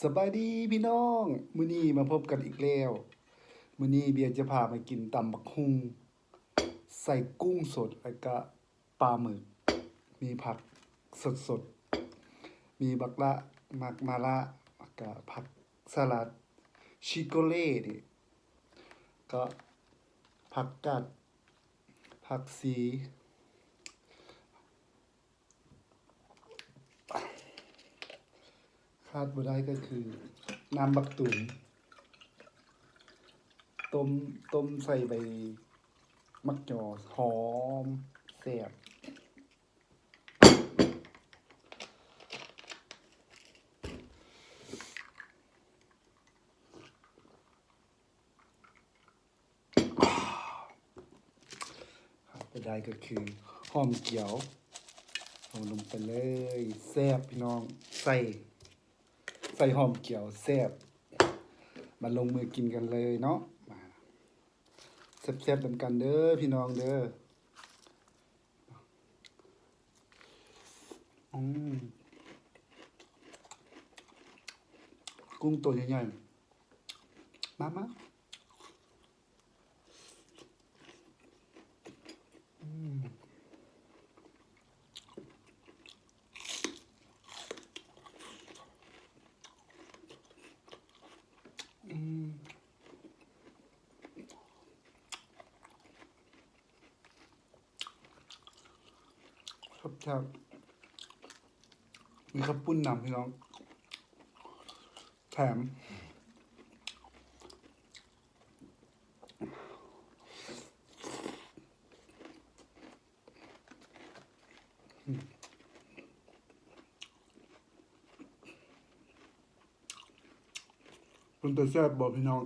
ສະບາຍດີພີ່ນ້ອງ, ມື້ນີ້ມາພົບກັນອີກແລ້ວ. ມື້ນີ້ເບຍຈະພາມາກິນຕຳບັກຫຸ່ງ ໃສ່ກຸ້ງສົດ ແລ້ວກະປາໝຶກ, ມີຜັກສົດໆ, ມີບັກລະ ໝາກມະລະ ແລ້ວກະຜັກສະຫຼັດ ຊິໂກເລນີ້ ກະຜັກກາດ ຜັກຊີ. ຂາດບໍ່ໄດ້ກໍຄືນ້ຳບັກຕຸນ ຕົ້ມ ຕົ້ມໃສ່ໃບໝາກຫຍໍ້ ຫອມ ແຊບ. ຂາດບໍ່ໄດ້ກໍຄືຫອມກຽວ ເອົາລົງໄປເລີຍ. ແຊບພີ່ນ້ອງ ໃສ່ ໃສ່ຫອມກຽວແຊບ. ມາລົງມືກິນກັນເລີຍເນາະ. ມາແຊບໆນຳກັນເດີພີ່ນ້ອງເດີ. ອືມ ກຸ້ງໂຕໃຫຍ່ໆ ມາໆ. ອືມ ອືມ ແຊບໆ ມີເຂົ້າປຸ້ນນຳພີ່ນ້ອງ ແຖມ. ເປັນຕາແຊບບໍ່ພີ່ນ້ອງ?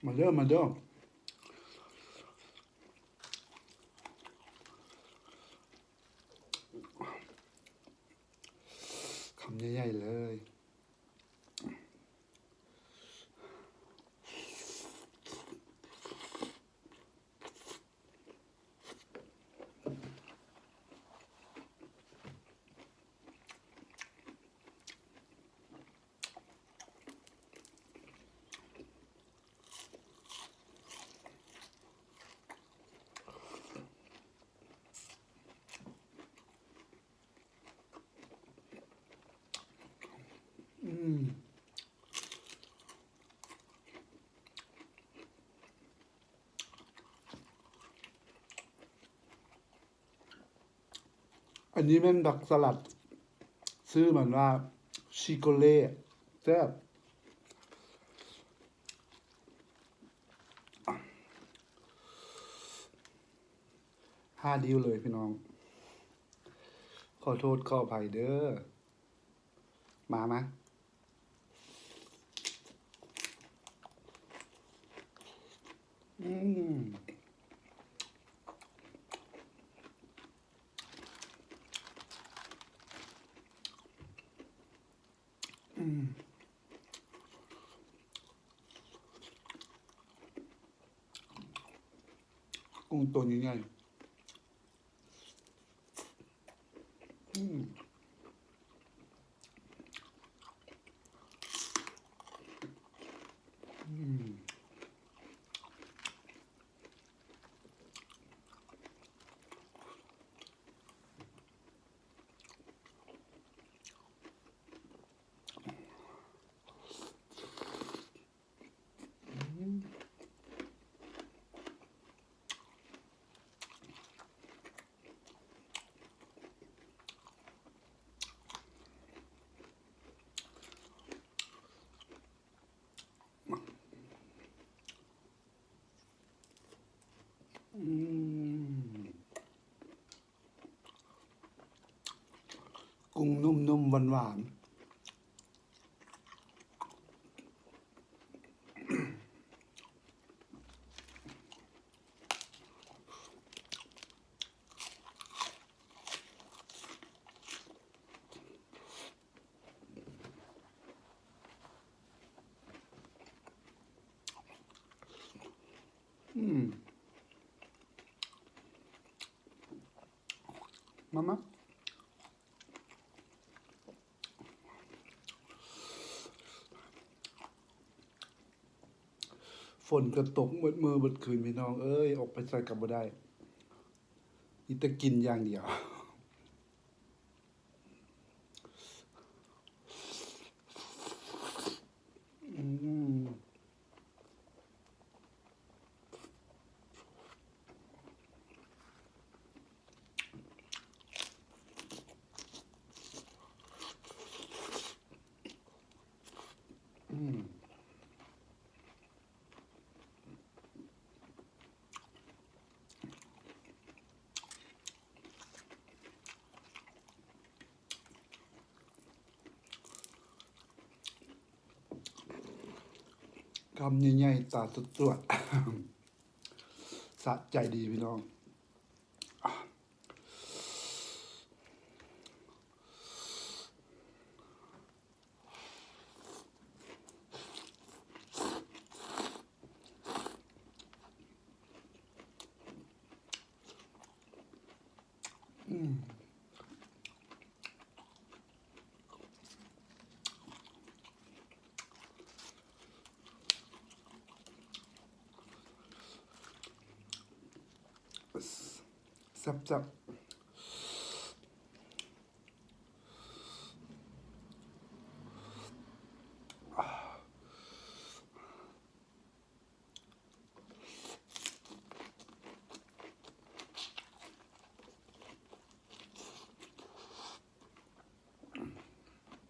ມາເດີ ມາເດີ. ຄຳໃຫຍ່ໆເລີຍ. ອືມ ອັນນີ້ແມ່ນຜັກສະຫຼັດ ຊື່ມັນວ່າຊິໂກເລ ແຊບ. ຫ້ານິ້ວເລີຍພີ່ນ້ອງ ຂໍໂທດຂໍອະໄພເດີ. ມາ ມາ. ອືມ ອືມ ກຸ້ງໂຕໃຫຍ່ໆ. ອືມ ອືມ. ອືມ ກຸ້ງນຸ້ມໆ ຫວານໆ. ອືມ ມາ ມາ. ຝົນກໍຕົກໝົດມື້ໝົດຄືນ ພີ່ນ້ອງເອີຍ, ອອກໄປໃສກໍບໍ່ໄດ້, ມີແຕ່ກິນຢ່າງດຽວ. ອືມ. ອືມ. ຄຳໃຫຍ່ໆ ຕາສວດໆ ສະໃຈດີພີ່ນ້ອງ. ອືມ ແຊບໆ.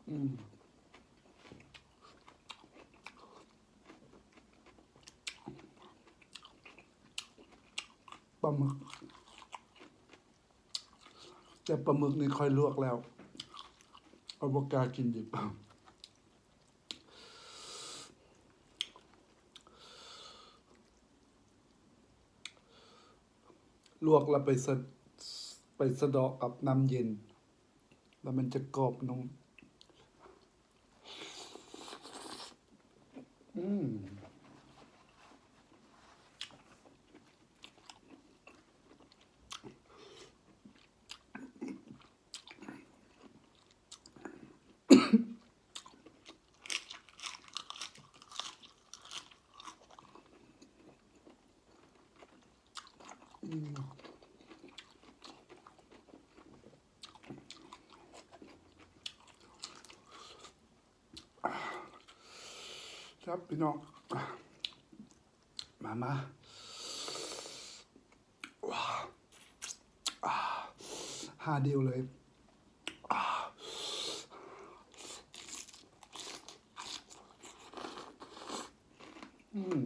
ອືມ ປາໝຶກ ແຕ່ປາໝຶກນີ້ຂ້ອຍລວກແລ້ວ ຂ້ອຍບໍ່ກ້າກິນດິບ. ລວກແລ້ວໄປສະ ໄປສະເດາະກັບນ້ຳເຢັນ ແລ້ວມັນຈະກອບນຸ້ມ. ອືມ. ແຊບພີ່ນ້ອງ ມາ ມາ ຫາດຽວເລີຍ. ອືມ.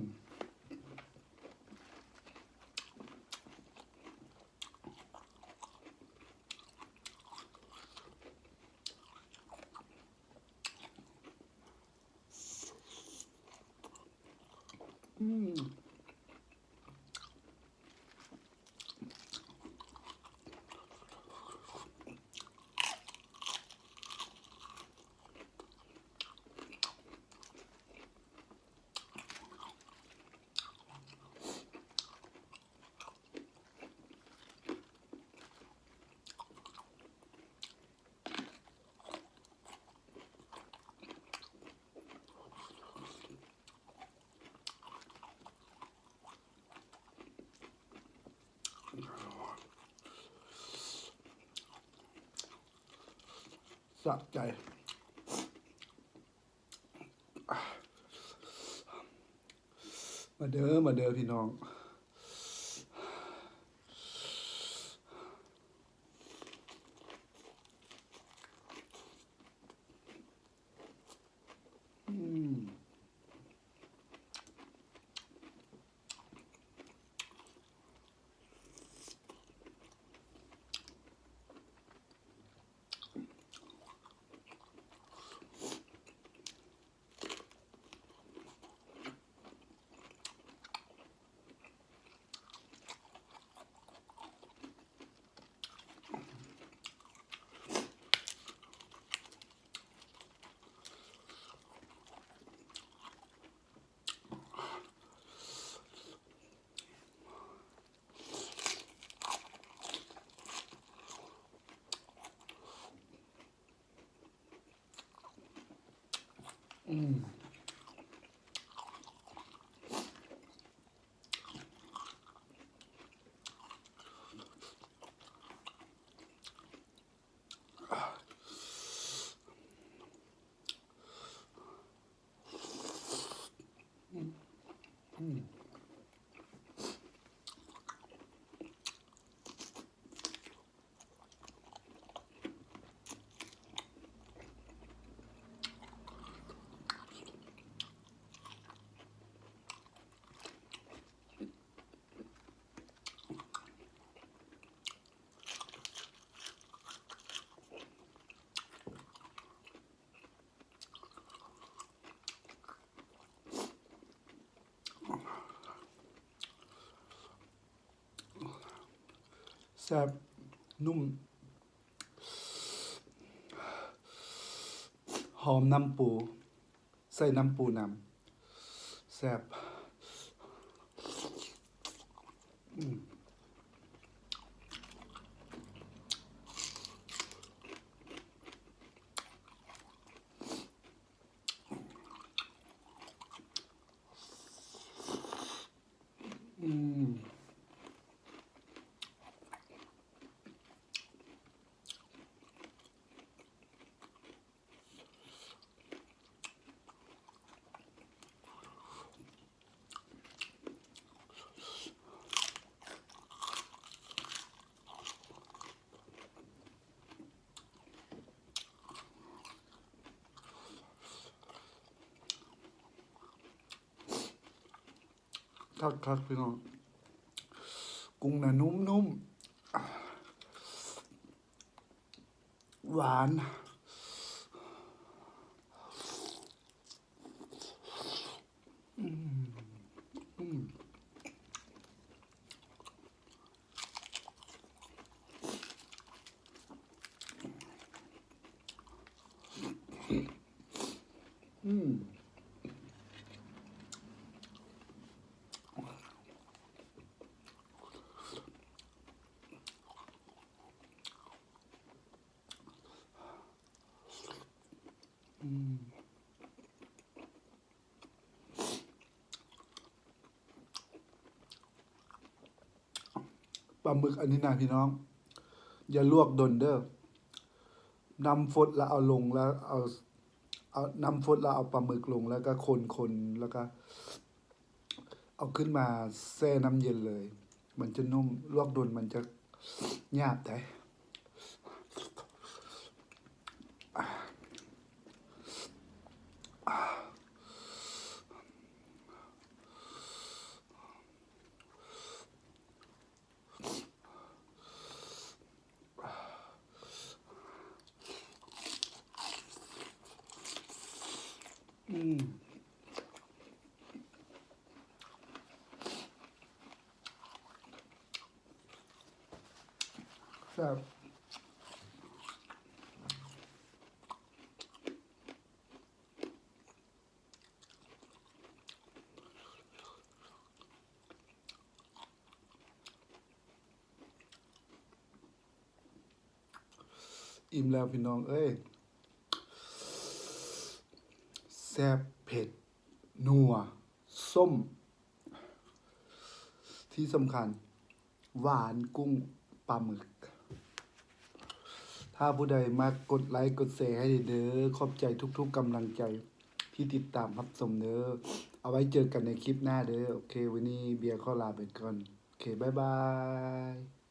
ອືມ. ສະໃຈ. ມາເດີ ມາເດີພີ່ນ້ອງ. ອືມ. ອືມ. ແຊບ ນຸ້ມ ຫອມນ້ຳປູ ໃສ່ນ້ຳປູນຳ ແຊບ ອືມ. ອືມ. ຄັກໆ ພີ່ນ້ອງ ກຸ້ງນະນຸ້ມໆ ຫວານ ອືມ ອືມ. ອືມ ອືມ. ປາໝຶກອັນນີ້ນະພີ່ນ້ອງ ຢ່າລວກດົນເດີ້ ນ້ຳຟົດແລ້ວເອົາລົງ ແລ້ວເອົາ ເອົານ້ຳຟົດ ແລ້ວເອົາປາໝຶກລົງ ແລ້ວກະຄົນໆ ແລ້ວກະເອົາຂຶ້ນມາແຊ່ນ້ຳເຢັນເລີຍ ມັນຈະນຸ້ມ ລວກດົນມັນຈະຫຍາບໃດ. ອືມ ແຊບ. ອີ່ມແລ້ວພີ່ນ້ອງເອີຍ ແຊບ ເຜັດ ນົວ ສົ້ມ ທີ່ສຳຄັນ ຫວານ ກຸ້ງ ປາໝຶກ. ຖ້າຜູ້ໃດມັກ ກົດໄລກົດແຊໃຫ້ເດີ້. ຂອບໃຈທຸກໆກຳລັງໃຈທີ່ຕິດຕາມຮັບຊົມເດີ້. ເອົາໄວ້ເຈີກັນໃນຄລິບໜ້າເດີ້. ໂອເຄ ມື້ນີ້ເບຍຂໍລາໄປກ່ອນ. ໂອເຄ ບາຍບາຍ.